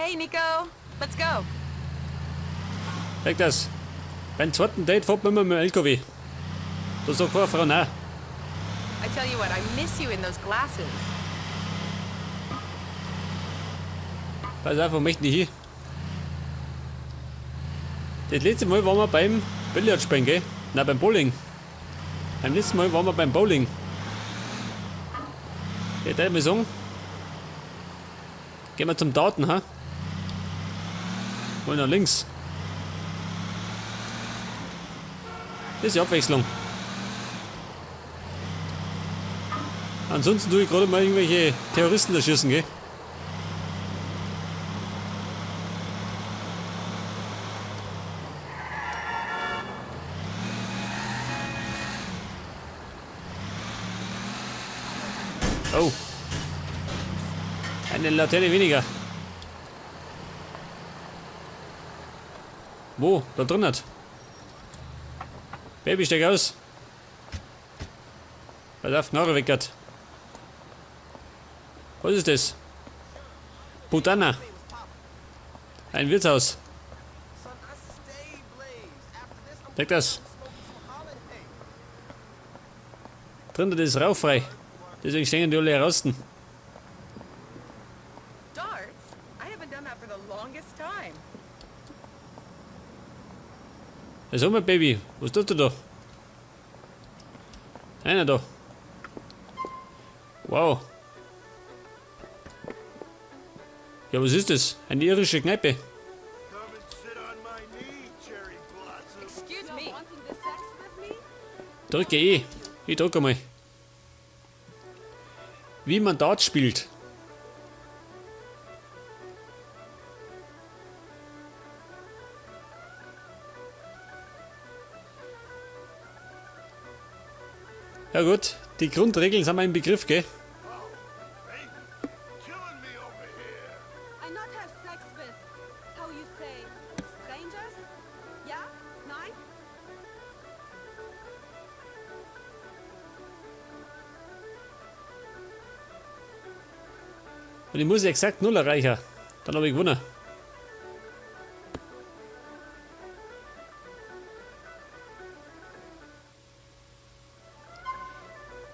Hey, Nico. Let's go. Sag das. Beim zweiten Date fährt man immer mit dem LKW. Da sagt keine Frau nein. I tell you what, I miss you in those glasses. Pass auf, wo möchten die hin? Das letzte Mal waren wir beim Billard spielen, gell? Nein, beim Bowling. Beim letzten Mal waren wir beim Bowling. Ich würde mal sagen, gehen wir zum Daten, ha? Wollen nach links. Das ist die Abwechslung. Ansonsten tue ich gerade mal irgendwelche Terroristen erschießen, gell? Oh. Eine Laterne weniger. Wo? Da drin hat. Baby, steig aus. Pass auf, Knarre weckert. Was ist das? Putana. Ein Wirtshaus. Deck das. Drinnen ist rauchfrei. Deswegen stehen die alle heraus. Darts? I haven't done that for the longest time. Also mein Baby, was tust du da? Einer da. Wow. Ja, was ist das? Eine irische Kneipe. Come and sit on my knee, cherry blossom. Excuse me. Wanting the sex with me? Drücke E. Ich drücke mal. Wie man Dart spielt. Ja gut, die Grundregeln sind mir im Begriff, gell? Oh, baby, killing me over here. I not have sex with, how you say, strangers? Yeah? Nein? Und ich muss exakt 0 erreichen. Dann habe ich gewonnen.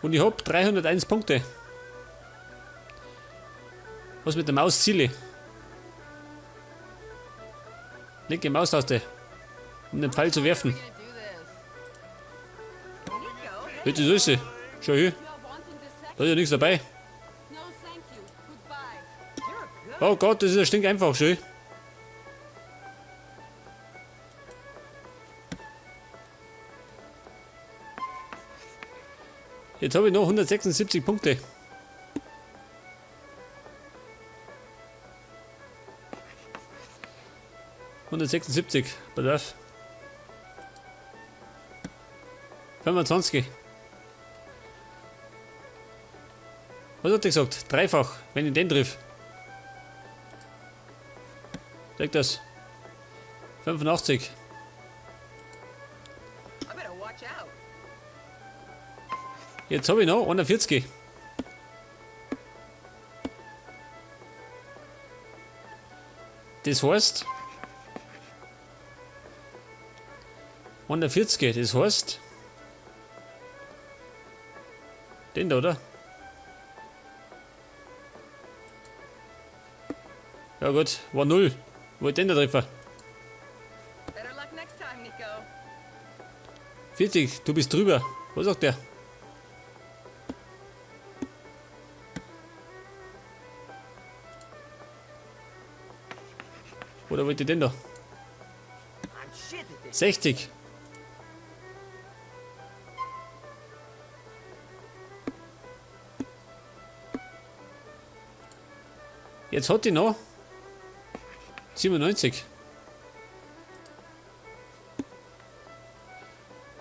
Und ich hab 301 Punkte. Was mit der Maus ziele? Linke Maustaste. Um den Pfeil zu werfen. We're gonna do this. Nico, Bitte so ist sie. Schau hier. You are wanting the sex? Da ist ja nichts dabei. No, thank you. Goodbye. you're good. Oh Gott, das ist ja stinkeinfach, schön. Jetzt habe ich noch 176 Punkte. ...176, pass auf. 25. Was hat der gesagt? Dreifach, wenn ich den triff. Sag das. 85. I better watch out. Jetzt habe ich noch 41. Das heißt. 140, das heißt. Den da, oder? Ja gut, war 0. Wollte den da treffen? Better luck next time, Nico. 40, du bist drüber. Was sagt der? Oder wollt ihr den da? 60. Jetzt hat die noch 97.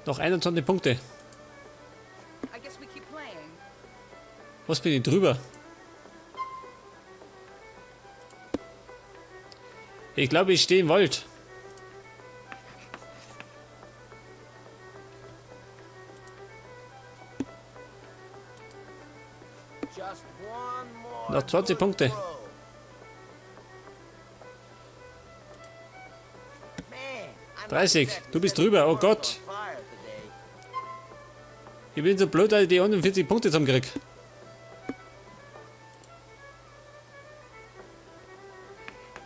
Noch 21 Punkte. I guess we keep playing. Was bin ich drüber? Ich glaube, ich stehe im Wald. Just one more Noch 20 good Punkte. throw. 30. Du bist drüber. Oh Gott. Ich bin so blöd, dass ich die 41 Punkte zusammenkrieg.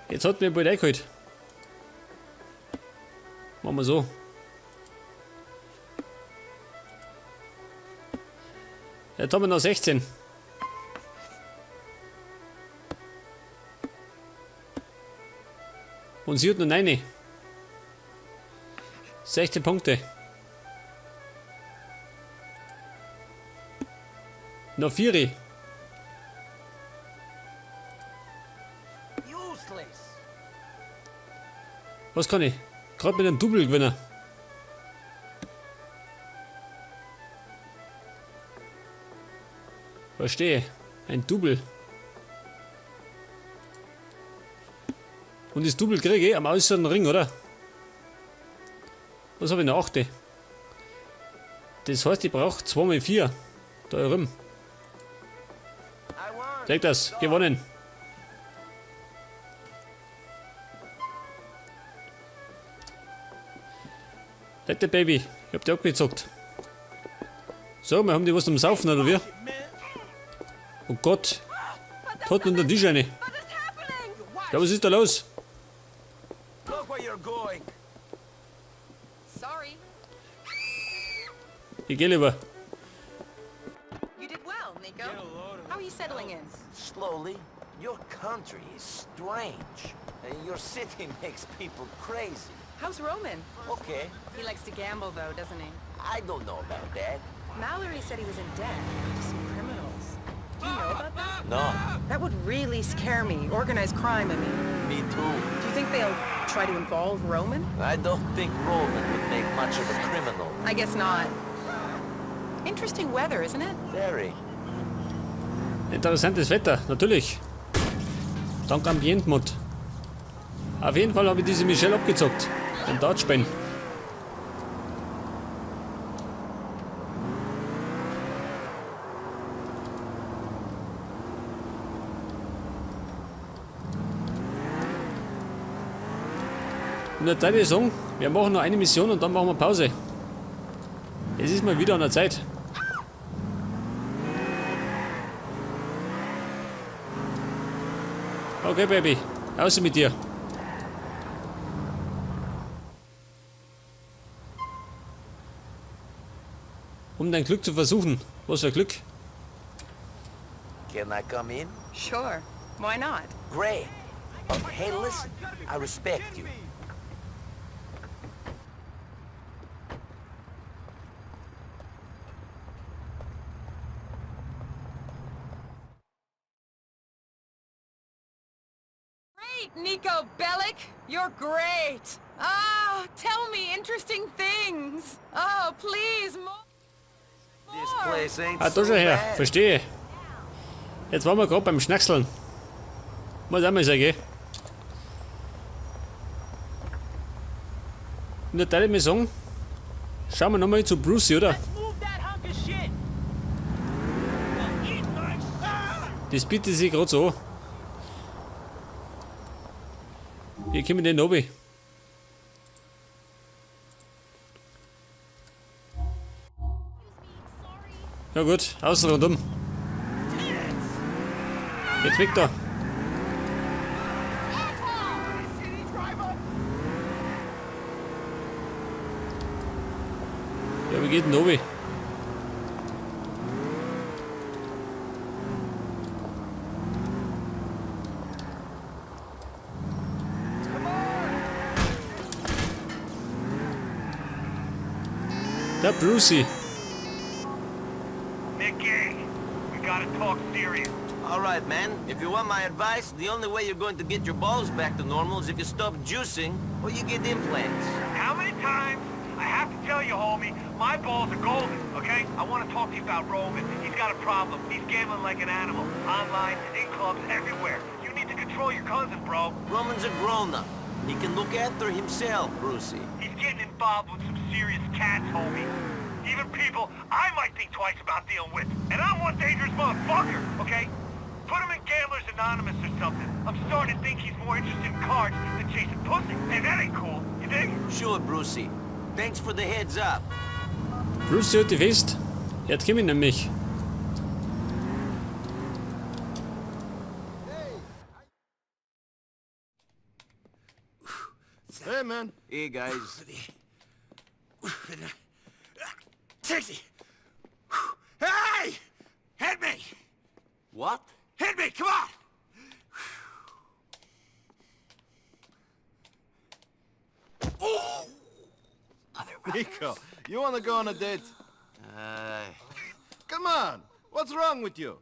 Jetzt hat mir bald eingeholt. Machen wir so. Jetzt haben wir noch 16. Und sie hat nur 9. 16 Punkte. Noch 4. Useless. Was kann ich? Gerade mit einem Double gewinnen. Verstehe. Ein Double. Und das Double kriege ich am äußeren Ring, oder? Was habe ich noch? 8. Das heißt, ich brauche 2 mal 4. Da herum. I won. Take das. Gewonnen. Leute, Baby. Ich hab die abgezockt. So, wir haben die was zum Saufen, oder wie? Oh Gott. Tot unter den Tisch eine. What is happening? Ja, was ist da los? Look where you're going. Sorry. Ich geh lieber. You did well, Nico. How are you settling in? Slowly. Your country is strange. And your city makes people crazy. How's Roman? Okay, He likes to gamble, though, doesn't he? I don't know about that. Mallory said he was in debt to some criminals. Do you know about that? No, That would really scare me. Organized crime, I mean. me too. Do you think they'll try to involve Roman? I don't think Roman would make much of a criminal. I guess not. Interesting weather, isn't it? Very. Interessantes Wetter, natürlich. Dank Ambientmod. Auf jeden Fall habe ich diese Michelle abgezockt. Beim Dartspielen. Und dann würde ich sagen, wir machen noch eine Mission und dann machen wir Pause. Es ist mal wieder an der Zeit. Okay, Baby. Außer mit dir. Um dein Glück zu versuchen. Was für Glück? Can I come in? Sure. Why not? Great. Hey, listen, I respect you. Great, Nico Bellic! You're great! Ah, tell me interesting things! Oh, please, more! This place ain't Ah, da so schon her. bad. Verstehe. Jetzt waren wir gerade beim Schnackseln. Muss auch mal sagen, gell? Und da teile ich mir sagen, schauen wir nochmal zu Brucey, oder? Move that hunk of shit. Eat my Das bietet sich gerade so an. Hier kommen wir denn runter. Ja gut, außen rundum. Jetzt weg da. Ja, wie geht denn runter? Der Brucey. Nicky, we gotta talk serious. All right, man. If you want my advice, the only way you're going to get your balls back to normal is if you stop juicing or you get implants. How many times I have to tell you, homie, my balls are golden, okay? I want to talk to you about Roman. He's got a problem. He's gambling like an animal. Online, in clubs, everywhere. You need to control your cousin, bro. Roman's a grown-up. He can look after himself, Brucey. He's getting involved with some serious cats, homie. Even people I might think twice about dealing with. And I'm one dangerous motherfucker, okay? Put him in Gamblers Anonymous or something. I'm starting to think he's more interested in cards than chasing pussy. And that ain't cool, you dig? Sure, Brucie. Thanks for the heads up. Brucie halt dich fest. Jetzt komm ich nämlich. Hey, man. Hey, guys. 60! Hey! Hit me! What? Hit me! Come on! Niko, you wanna go on a date? Come on! What's wrong with you?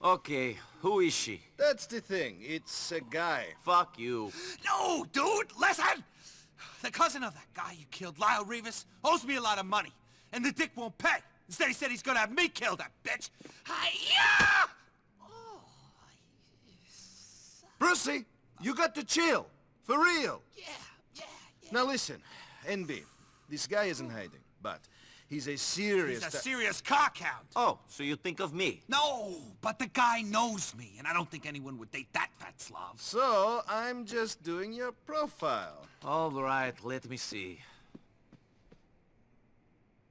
Okay, who is she? That's the thing. It's a guy. Fuck you. No, dude! Listen! The cousin of that guy you killed, Lyle Rivas, owes me a lot of money. And the dick won't pay. Instead, he said he's gonna have me killed, that bitch! Hi-ya! Brucie, you got to chill. For real. Yeah, yeah, yeah. Now listen, NB, this guy isn't hiding, but he's a serious... He's a serious cockhound. Oh, so you think of me? No, but the guy knows me, and I don't think anyone would date that fat Slav. So, I'm just doing your profile. All right, let me see.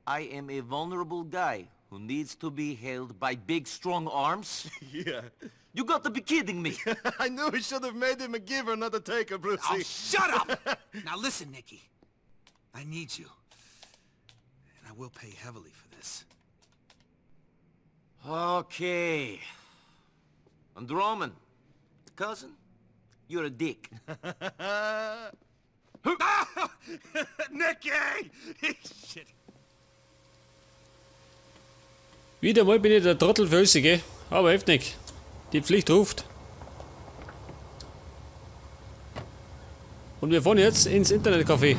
I am a vulnerable guy who needs to be held by big, strong arms? Yeah. You got to be kidding me! I knew we should have made him a giver, not a taker, Brucie. Oh, shut up! Now listen, Nicky. I need you. And I will pay heavily for this. Okay. And Roman, cousin, you're a dick. Nicky! Shit. Wieder mal bin ich der Trottel für alles, gell? Aber hilft nicht. Die Pflicht ruft. Und wir fahren jetzt ins Internetcafé.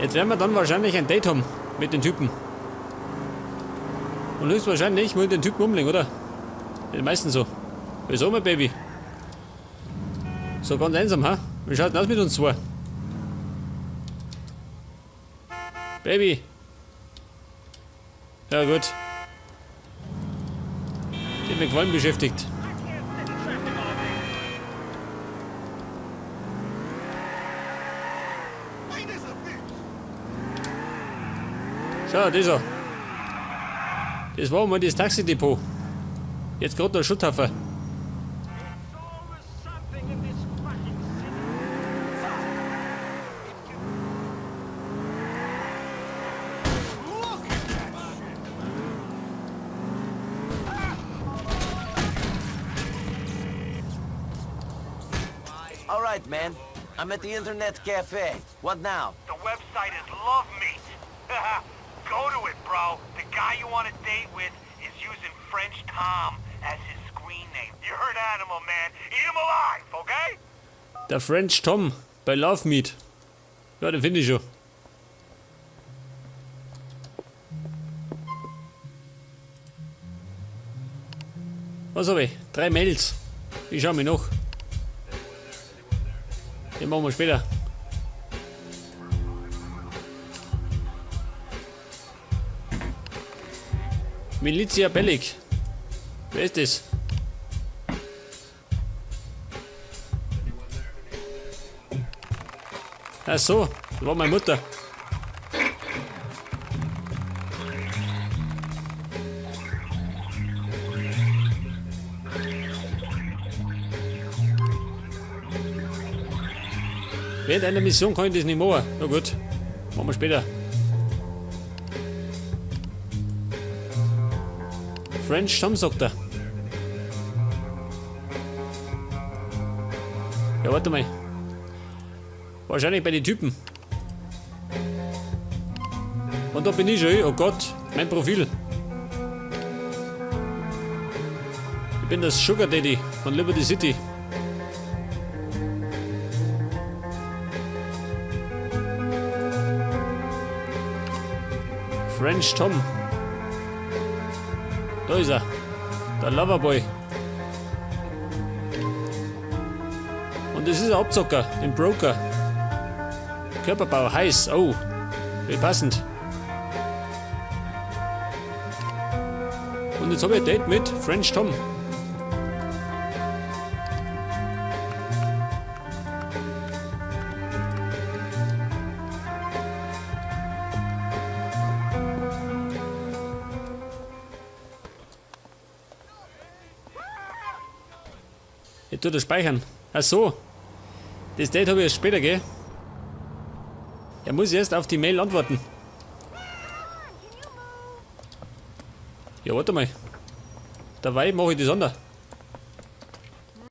Jetzt werden wir dann wahrscheinlich ein Date haben mit den Typen. Und höchstwahrscheinlich muss ich den Typen umlegen, oder? Den meisten so. Wieso, mein Baby? So ganz einsam, ha? Wie schaut denn aus mit uns zwei? Baby! Ja gut. Den mit Qualm beschäftigt. Schau, das ist er. Das war mal das Taxidepot. Jetzt gerade der Schutthaufen. All right, man. I'm at the internet cafe. What now? The website is Love Meat. Go to it, bro. The guy you want to date with is using French Tom as his screen name. You're an animal, man. Eat him alive, okay? Der French Tom bei Love Meat. Ja, den finde ich schon. Was habe ich? 3 Mails. Ich schau mir noch. Den machen wir später. Milicia Bellic. Wer ist das? Ach so, das war meine Mutter. Während einer Mission kann ich das nicht machen. Na gut, machen wir später. French Tom sagt er. Ja, warte mal. Wahrscheinlich bei den Typen. Und da bin ich schon. Oh Gott, mein Profil. Ich bin das Sugar Daddy von Liberty City. French Tom. Da ist er. Der Loverboy. Und das ist ein Abzocker, ein Broker. Körperbau heiß. Oh, wie passend. Und jetzt habe ich ein Date mit French Tom. Ich tue das speichern. Ach so. Das Date habe ich erst später, gell? Er muss erst auf die Mail antworten. Ja, warte mal. Dabei mache ich das anders.